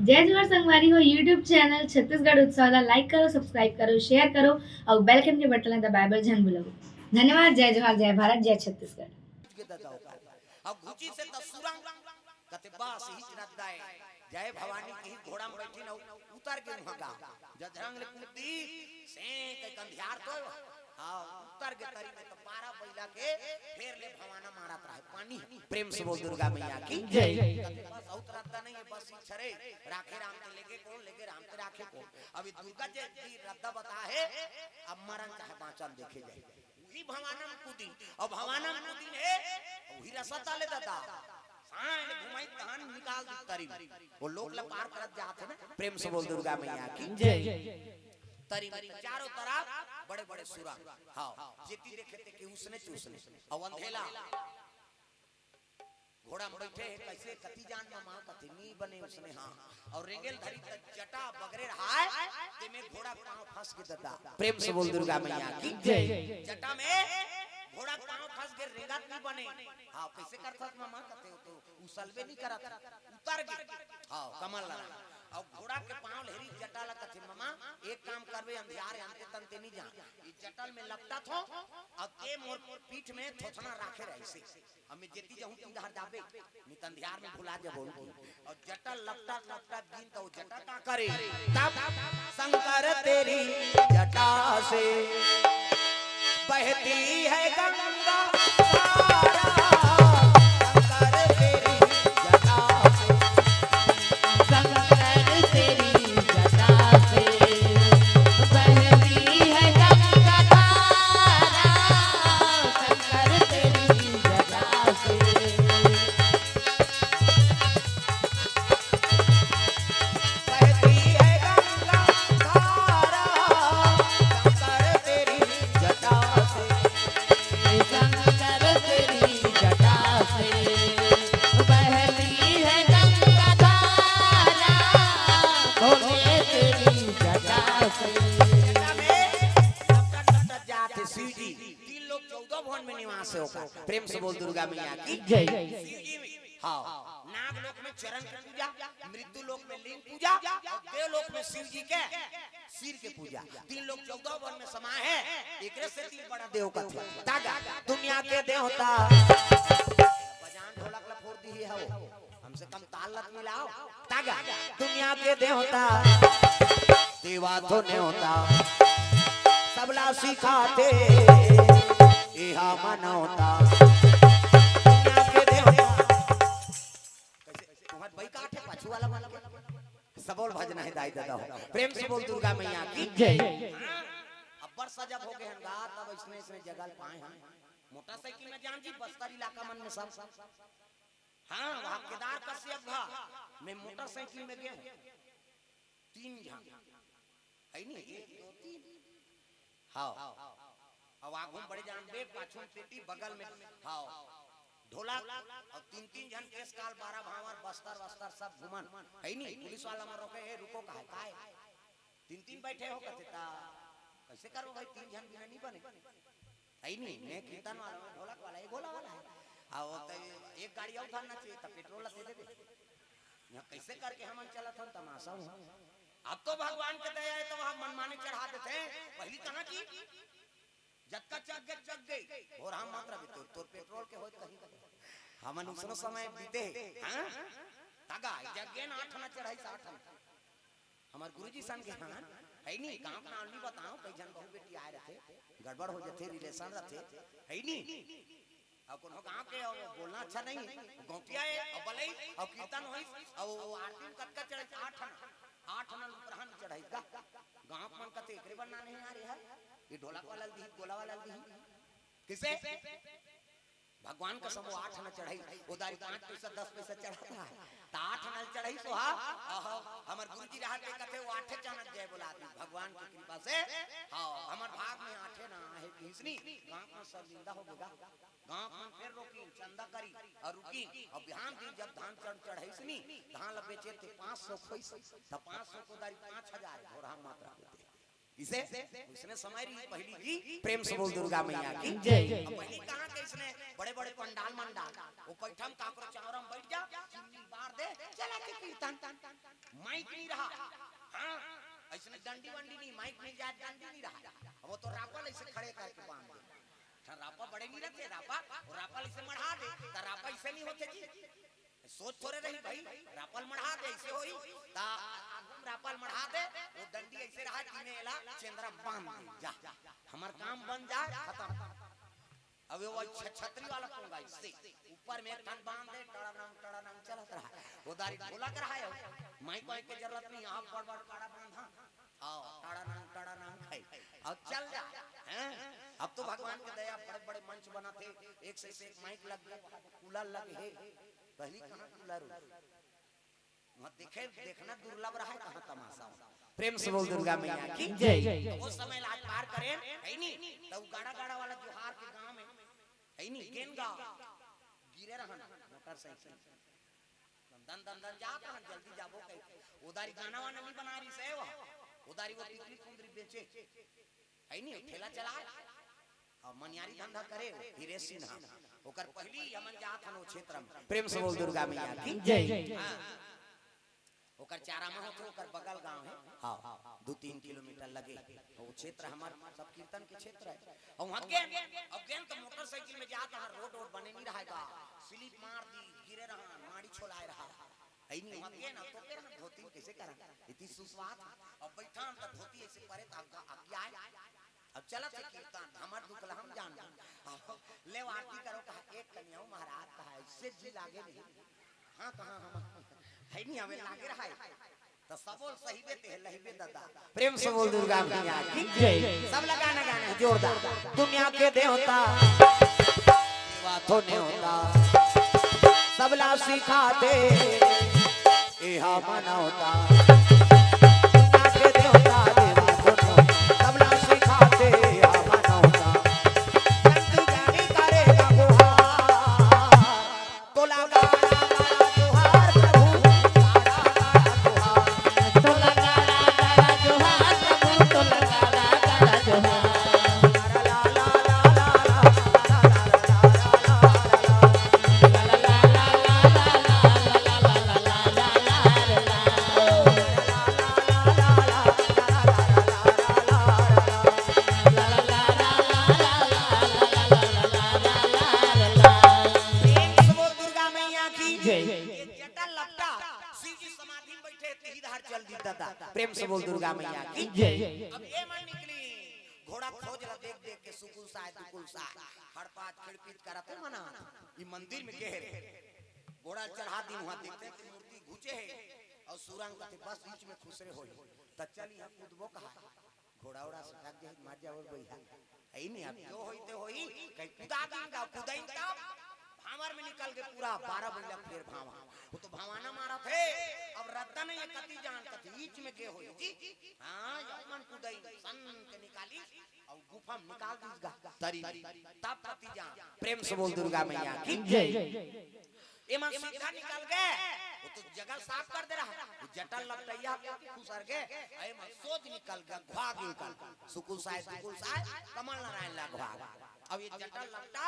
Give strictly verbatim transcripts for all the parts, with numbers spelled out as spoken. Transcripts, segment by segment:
जय जोहार संगवारी हो, YouTube चैनल छत्तीसगढ़ उत्सव ला like करो, subscribe करो, share करो अउ bell icon के बटन ला दबाए बर झन भूलव। धन्यवाद। जय जोहार, जय भारत, जय छत्तीसगढ़। के ददा ओकर। अब घुची से त सुरंग, कते बस ही रद्दा ए। जय भवानी की घोड़ा में बैठी न उतर के वहां गा। जजरंग ले कूद दी, से कई कंधियार तो। हाँ, उतर के तरी में तो पारा बैला के फेर ले भवाना मारत रहे। पानी प्रेम से बोल दुर्गा मैया की जय। कते बस उतरता नहीं है, बस ही छरे। राखे राम ते लेके कौन, लेके राम ते राखे कौन। अभी दुर्गा जी की रद्दा बता है, अब मरन चाहे बाँचन देखे जाए। वही भवानम कूदी, और भवानम कूदी है, वही रसता ले दादा। साँय ले घुमाई तहन निकाल दी तरी। वो लोग ला पार करत जात है ना, प्रेम से बोल दुर्गा मैया की जय। तरी में चारों तरफ बड़े बड़े सुरंग। हाँ, जेती देखे ते कि उसने चूसने। और अंधेला घोड़ा में बैठे है, कैसे कति जान मा माँ कति नी बने उसने, हाँ। और रेंगेल धरी त जटा बगरे रहाय, ते में घोड़ा पाँव फंस के ददा। प्रेम से बोल दुर्गा मैया की जय। जटा में घोड़ा पाँव फंस के रेंगत नी बने। हाँ, कैसे करथस मामा कथे हो तो उसलबे नी करत, उतर गे। हाँ, कमल लगा। और घोड़ा के पाँव लेरी जटा ला कथे, मामा, एक काम करबे, अंधियार अंते तंते नी जा। ई जटल में लपटा थो, और ते मोर पीठ में थोथना राखे रहिसे। अब मैं जेती जाहूं, तू इधर जाबे, नित अंधियार में भुला जाबो। और जटल लपटा लपटा दिन तो जटा का करे, तब शंकर तेरी जटा से बहती है गंगा धारा। शंकर तेरी जटा से, शंकर तेरी जटा से बहती है गंगा धारा। शंकर तेरी जटा से बहती है गंगा धारा। शंकर तेरी जटा से, शंकर तेरी जटा से बहती है गंगा धारा। भोले तेरी जटा से। जटा में लपटत लपटत जात है शिव जी। तीन लोक चौदह भुवन में निवास है ओकर। प्रेम से बोल दुर्गा मैया की जय। शिव जी में हाँ, नाग लोक में चरण के पूजा, मृत्यु लोक में लिंग पूजा, और देव लोक में शिव जी के सिर के पूजा। तीन लोक चौदह भुवन में समाए है, एकरे से तीन बड़ा देव कथे। तागा, दुनिया के देवता। बजान ढोलक ला फोड़ दी है हो, हमसे कम ताल लत मिलाओ। तागा, दुनिया के देवता, देवा तो न्योता, सबला सिखाते, एहा मनौता। दुनिया के देवता, कैसे तुम्हार बई काट है पाछू वाला मन के? सबोल भजना है दाई दादा हो। प्रेम से बोल दुर्गा मैया की जय। हाँ, अब्बड़ सजब हो गए हन गा, तब इसने, इसने जगह पाए हैं। मोटरसाइकिल में जान जी, बस्तर इलाका मन में सब। हाँ, वहाँ केदार कश्यप घा, मैं मोटरसाइकिल में गए हूँ। तीन झन, है नी? एक, दो, तीन। हाँ। अब आगू में बड़े जान बे, पाछू में पेटी, बगल में, हाँ। ढोलक, और तीन तीन झन केस काल, बारह भांवर, बस्तर वस्तर सब घूमन, है नी? पुलिस वाला मन रोके, "हे, रुको, काहे, काहे? तीन तीन बैठे हो?" कथे, "ता कैसे करो भाई, तीन झन बिना नहीं बने।" है नी? मैं कीर्तन वाला हूँ, ढोलक वाला, ये गोला वाला है। हाँ, वो तो एक गाड़ी और धरना चाहिए था, पेट्रोल दे देते। यहाँ कैसे करके हमन चलत हन, तमाशा हो। अब तो भगवान के दया है, तो वहाँ मनमाने चढ़ा देते हैं। पहली कहाँ की? जतका चघ गे, चघ गे। और हम मात्रा भी तोर, तोर पेट्रोल के होत कहीं कहीं। हमन उसनो समय बीते हैं, हाँ? तगा, जग गे ना आठ आना चढ़ाई, सात आना। हमर गुरुजी सन के हाँ, है नी, गाँव के नाम नहीं बताओ, कई झन बहू बेटी आए रहते, गड़बड़ हो जाते, relation रहते, है नी? अउ कोनो गाँव के, अउ बोलना अच्छा नहीं, गौंटिया है, अउ बलई, अउ कीर्तन होइस, अउ आरती में कतका चढ़ाइस? आठ आना, आठ आना लुकरहा नहीं चढ़ाइस गा। गाँव के मन कथे, "एकरे बर ना नहीं आ रे हर, ये ढोलक वाला ल दिही, गोला वाला ल दिही।" किसे? भगवान कसम, वो आठ आना चढ़ाइस, वो दारी पाँच पैसा, दस पैसा चढ़ाता है, त आठ आना चढ़ाइस, तो हाँ, अहो, हमर गुरुजी रहत हे कथे, वो आठे चानक जय बोला दी, भगवान की कृपा से, हाँ, हमर भाग में आठे ना आहे, किसनी, गाँव में सब निंदा हो गया। गाँव मन फेर रोकिन, चंदा करी अउ रुकिन, अउ बिहान दिन जब धान चढ़ चढ़ाइस नी, धान ल बेचे ते पाँच सौ खोइस, त पाँच सौ को दारी पाँच हजार घोड़ा मात्रा देते। इसे उसने समय रही पहली जी, प्रेम से बोल दुर्गा मैया की जय। अब पहली कहाँ के इसने बड़े बड़े पंडाल मंडाल, वो पैठम काकरो चावरम बैठ जा, चिमनी बार दे, चला के कीर्तन। माइक नहीं रहा। हाँ, अइसने डंडी वंडी नहीं, माइक नहीं जात, डंडी नहीं रहा। अब वो तो रापल अइसे खड़े करके बांध दे। अच्छा, रापा बड़े नहीं रहते, रापा, वो रापल अइसे मढ़ा दे, त रापा अइसे नहीं होते जी। सोच थोड़े रही भाई, रापल मढ़ा दे, अइसे होई, त आगू म रापल मढ़ा दे, वो डंडी अइसे रहा, तीने एला चेंदरा बांध दे, जा, हमर काम बन जाए, खतम। अब वो छ-, छतरी वाला पोंगा अइसे, ऊपर में एक ठन बांध दे, टड़ानंग, टड़ानंग चलत रहा। वो दारी ढोलक रहा है, माइक वाइक के जरूरत नहीं, आप बड़ बड़ काड़ा बांधा। आओ, टड़ानंग, टड़ानंग खाई। अब चल जा, हैं? अब तो भगवान के दया, बड़े बड़े मंच बनाथे, एक से, से एक माइक लग गए, कूलर लगे हे। पहली कहाँ कूलर हो? वहाँ देखे, देखना दुर्लभ रहा है, कहाँ तमाशा हो। प्रेम से बोल दुर्गा मैया की जय। तो वो समय ला आज पार करेन, है नी? तो गाड़ा गाड़ा वाला जोहार के गांव में, है नी? गेन गांव। गिरे रहन मोटरसाइकिल। दन दन दन जात रहन, जल्दी जाबो कही। उधारी गाना वाना नहीं बना रही से वो। उधारी वो तितली कुंदरी बेचे। है नी? ठेला चला। और मनियारी धंधा करे, हीरे सिन्हा। ओकर पहली हमन जात हन वो क्षेत्र में। प्रेम से बोल दुर्गा मैया की जय। हाँ। ओकर चारा में होथे, ओकर बगल गांव है। हाँ, दू तीन किलोमीटर लगे। वो क्षेत्र हमर सब कीर्तन के क्षेत्र है। और वहाँ गेन, अब गेन तो मोटरसाइकिल में जात हन, रोड वोड बने नहीं रहा है बा। स्लिप मार दी, गिरे रहा, माड़ी छोलाए रहा। है नहीं, वहाँ गेन, अब तो गेन, धोती कैसे करा? इतनी सुस्वाद। अब बैठा हम तो धोती ऐसे परे तो आज्ञा, आज्ञा आए। अब चलत हे कीर्तन, हमर दुख ल हम जानबो। ले आरती करो, कहा, "एक कनियाऊ महाराज," कहा, "ऐसे जी लागे नहीं।" हाँ, कहा हम, है नहीं, हमें लागे रहा है। तो सबो सहीबे ते लहीबे दादा। प्रेम से बोल दुर्गा मैया की जय। सब ला गाना गाना है जोरदार। दुनिया के देवता, देवा तो नेवता, सबला सिखाते, एहा मनौता। दुनिया के देवता, देवा तो नेवता, सबला सिखाते, एहा मनौता। जंतु जानी करे ना गुहार, तोला गाड़ा गाड़ा जोहार प्रभु, गाड़ा गाड़ा जोहार। तोला गाड़ा गाड़ा जोहार प्रभु, तोला गाड़ा गाड़ा जोहार। प्रेम से बोल दुर्गा मैया की जय। ये जटा लपटा, शिव जी समाधि में बैठे, तेही धार चल दी दादा। प्रेम से बोल दुर्गा मैया की जय। अब ये मन निकली, घोड़ा खोज ला देख देख के, सुकुल साय, दुकुल साय, हड़पात खिड़पीत करत हे मना। ये मंदिर में के हे रे? घोड़ा चढ़ा दिन हुआ, देखते कि मूर्ति घुचे है। और सुरंग कथे, "बस बीच में खुसरे होई।" त चल यहाँ कूदबो कहा। घोड़ा उड़ा सटक जाही, मर जाओ भैया। है नहीं, अब जो होई ते होई, कहीं कुदा दिन का कुदाइन तब भांवर में निकल के पूरा बारह बइला फेर भांवर। वो तो भवाना मारत हे, अब रद्दा नहीं है, कति जान कति ईच में के होई जी। हाँ, यो मन कुदाइन सन के निकाली, और गुफा में निकाल दीस गा तरी, तब कति जान। प्रेम से बोल दुर्गा मैया की जय। एमन सीधा निकल गए, वो तो जगह साफ कर दे रहा, वो जटा लपटैया खुसर गए, एमन सोझ निकल गए, घुआ निकल, सुकुल साय, दुकुल साय, कमल नारायण ला घुआ। अब ये जटा लपटा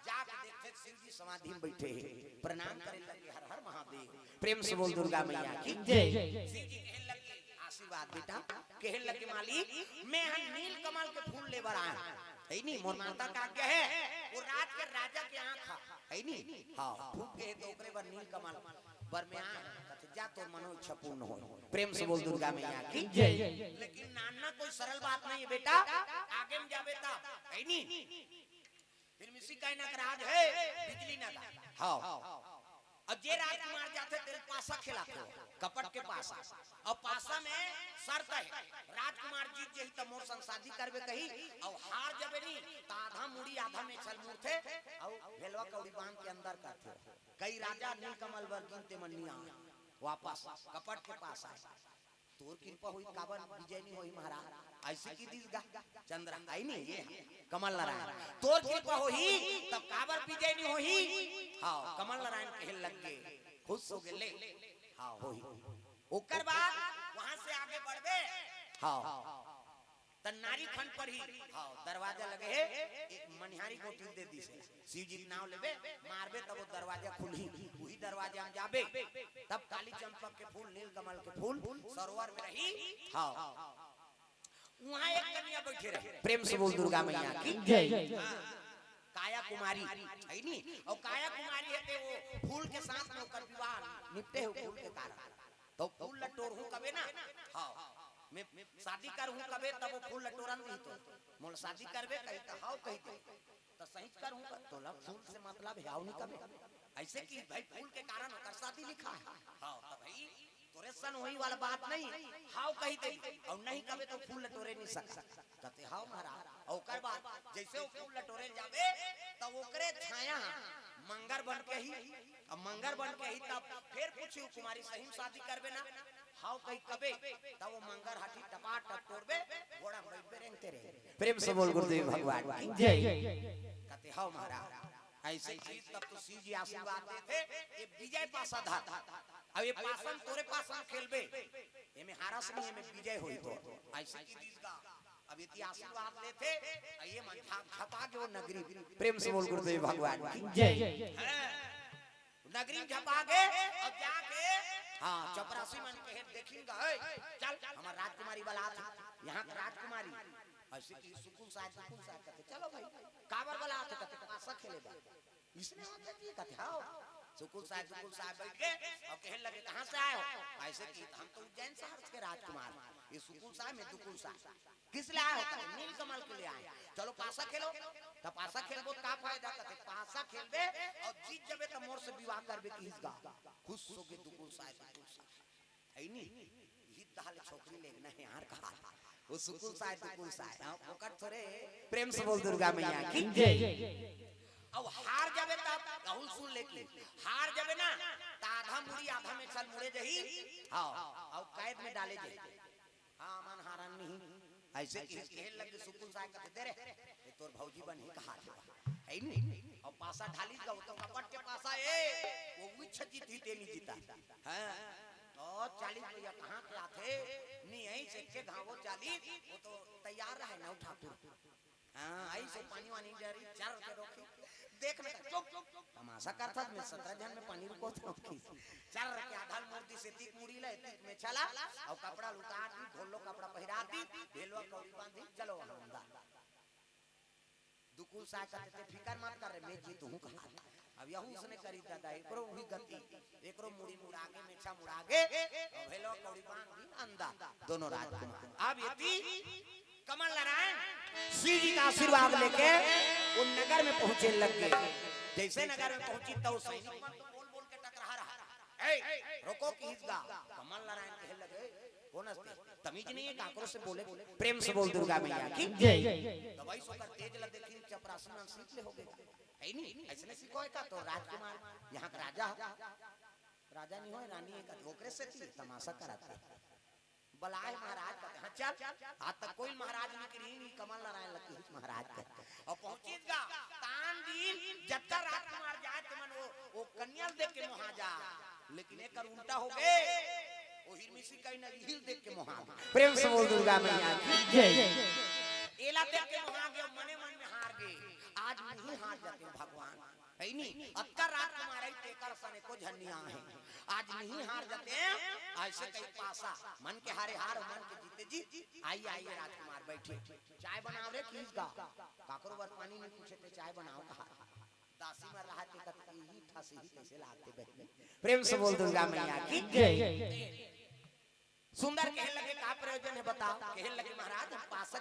जाके देखते शिव जी समाधि में बैठे हैं, प्रणाम करे लगे, हर हर महादेव। प्रेम से बोल दुर्गा मैया की जय। शिव जी कहने लगे, आशीर्वाद बेटा, कहने लगे, "मालिक, मैं हन नील कमल के फूल ले बर आया हूँ।" है नी, मोर माता का आज्ञा है, वो रात के राजा के आँख हा, है नी? हाँ, फूट के है तो ओकरे बर नील कमल बर में आए, कथे, "जा, तोर मनोइच्छा पूर्ण होय।" प्रेम से बोल दुर्गा मैया की जय। लेकिन नाना कोई सरल बात नहीं है बेटा, आगे में जाबे ता, है नी? फिर मिसी का नगराज है, बिजली नगर। हाँ। अब जे राजकुमार जाथे, तेल पासा खिलाथे, कपट के पासा। अब पासा में शर्त है, राजकुमार जीत जही त मोर संग शादी करबे कही, और हार जबे नी, त आधा मुड़ी, आधा में छल मुड़थे, और भेलवा कौड़ी बांध के अंदर करथे। कई राजा नीलकमल बर गिनते मन निया, वापस कपट के पास आए। तोर कृपा होई, काबर विजय नहीं होई महाराज? ऐसे की दिस गा चंद्र आई नहीं, ये कमल नारायण। तोर कृपा होई, तब काबर विजय नहीं होई? हाँ, कमल नारायण कहे लग गए, खुश हो गए, ले, हाँ, होई। ओकर बाद वहां से आगे बढ़बे, हाँ, त नारी खंड पर ही, हाँ, दरवाजा लगे है, एक मनिहारी गोटी दे दी से। शिव जी के नाम लेबे, मारबे, तब वो दरवाजा खुलही, वही दरवाजा में जाबे, तब काली चंद दीपक के फूल, नील कमल के फूल, सरोवर में रही। हाँ, वहाँ एक कन्या बैठे रहे। प्रेम से बोल दुर्गा मैया की जय। हाँ, काया कुमारी, है नी? अउ काया कुमारी हे ते वो फूल के साथ में ओकर विवाह निपटे हे फूल के कारण। त फूल ल टोरहूँ कबे ना, हाँ, मैं शादी करहूँ कबे, तब वो फूल ल टोरन दिही तो। मोला शादी करबे कही त हाँ कही दे। त सहीच करहूँ का, तोला फूल से मतलब हे, हाँ नी कबे। अइसे कि भाई फूल के कारण ओकर शादी लिखा हे। हाँ, त भाई तोरे सन होही वाला बात नहीं, हाँ कही दे, अउ नहीं कबे त फूल ल टोरे नी सकस। कथे, "हाँ महाराज।" अउ ओकर बाद जइसे वो फूल ल टोरे जाबे, त ओकरे छाया ह मंगर बन के ही, अब मंगर बन के ही, तब फेर पूछी, "कुमारी सही में शादी करबे ना?" "हाँ कही कबे।" तब वो मंगर हठी टपाटप टोरबे, गोड़ा में बइठबे, रेंगते रहे। प्रेम से बोल गुरुदेव भगवान की जय। कथे, "हाँ महाराज।" अइसे चीज तब तो शिव जी आशीर्वाद देथे, ये विजय पासा धर। अब ये पासन तोरे पासन खेलबे, एमे हारस नहीं, एमे विजय होई तो। अइसे की दीस गा। अब एती आशीर्वाद लेथे, अउ ये मन झाप झपा के वो नगरी। प्रेम से बोल गुरुदेव भगवान की जय। हैं? नगरी में झपा के अउ जाके, हाँ, चपरासी मन के हेत देखिन गा, "ए, चल, हमर राजकुमारी बलात हे, यहाँ के राजकुमारी।" अइसे की सुकुल साय, सुकुल साय कथे, "चलो भाई, काबर बलात हे?" कथे, "पासा खेले बर।" इसने होता जी कथे, "हाँ।" सुकुल साय, सुकुल साय बइठ गे अउ कहे लगे, "कहाँ से आए हो?" अइसे की, "हम तो उज्जैन शहर के राजकुमार, ये सुकुल साय, मैं दुकुल साय।" "किस ले आए हो?" कथे, "नील कमल के ले आए।" "चलो पासा खेलो।" "त पासा खेलबो त का फायदा?" कथे, "पासा खेलबे अउ जीत जबे त मोर से विवाह करबे," किहिस गा। खुश होके दुकुल साय, दुकुल साय, है नी? इही तहां ले छोकरी लेगना हे यार कहा। वो सुकुल साय, दुकुल साय, हाँ, फोकट थोरे। प्रेम से बोल दुर्गा मैया की जय। अउ हार जबे तब, राहुल सुन ले की, हार जबे ना, त आधा मुड़ी, आधा में चल मुड़े जही, हाँ, अउ कैद में डाले जही। हाँ, मन हारन नहीं। अइसे कहे लगे सुकुल साय कथे, "दे रे, ये तोर भौजी बनही कहा थे।" है नी? अउ पासा ढालिस गा, वो तो कपट के पासा ए, वो उइछ जीतही ते नी जीता। हाँ, तो चालीस भैया कहाँ के आथे? नी, यहीं से के घावो चालीस, वो तो तैयार रहे ना ठाकुर। हाँ, आई से पानी वानी डरी, चर के रोकी। देख ना, चुप, चुप, चुप। तमाशा करथस, मैं सत्रह झन में पानी रुको तो रोकी। चर के आधा मुर्दी से तीक मुड़ी ले, तीक में छला, अउ कपड़ा ल उतार दी, ढोलो कपड़ा पहिरा दी, भेलवा कौड़ी बांधी, चलो वहाँ अंदर। दुकुल साय कथे, "ते फिकर मत कर रे, मैं जीतहूँ," कहा। अब यहू उसने करी दादा, एकरो उही गति, एकरो मुड़ी मुड़ागे, मेछा मुड़ागे, अउ भेलवा कौड़ी बांध दी अंदर, दोनों राजकुमार। अब एती कमल नारायण शिव जी का आशीर्वाद लेके वो नगर में पहुंचे लग गए। जइसे नगर में पहुंची त वो सैनिक मन तो बोल बोल के टकरा रहा। "ए, रोको," किहिस गा। कमल नारायण कहे लगे, "कोन हस ते? तमीज नहीं है काकरो से बोले।" प्रेम से बोल दुर्गा मैया की जय। त वही सोकर तेज ल देखिन चपरासी मन सीख ले होगे। है नी? अइसने सिखोय का तो राजकुमार, यहाँ का राजा ह। राजा नहीं होय, रानी हे का, ओकरे सेती तमाशा करत हे। बलाय महाराज कथे, "हाँ, चल।" आज तक कोई महाराज नहीं करिन, कमल नारायण ल किहिस महाराज कथे। अउ पहुंचिस गा, तान दिन जतका राजकुमार जाय, तेमन वो, वो कन्या ल देख के मोहा जा। लेकिन एकर उल्टा होगे, वो हिरमिसी कहीं ना हिल देख के मोहा गे। प्रेम से बोल दुर्गा मैया की जय। एला देख के मोहा गे, मने मन में हार गे। आज नहीं हार जाते हो भगवान। है नी? अतका राजकुमार है, तेकर सने को झनिया है। आज नहीं हार जाते हैं, अइसे कही पासा। मन के हारे हार, मन के जीते जीत। आइए, आइए राजकुमार, बैठिए। चाय बनाव रे, किहिस गा। काकरो बर पानी नहीं पूछे ते, चाय बनाव कहा। दासी मन रहा ते कथे, "इही ठासी ही कइसे लागथे बहिनी?" प्रेम से बोल दुर्गा मैया की जय। सुंदर कहे लगे, "का प्रयोजन है बताओ?" कहे लगे, "महाराज, हम पासा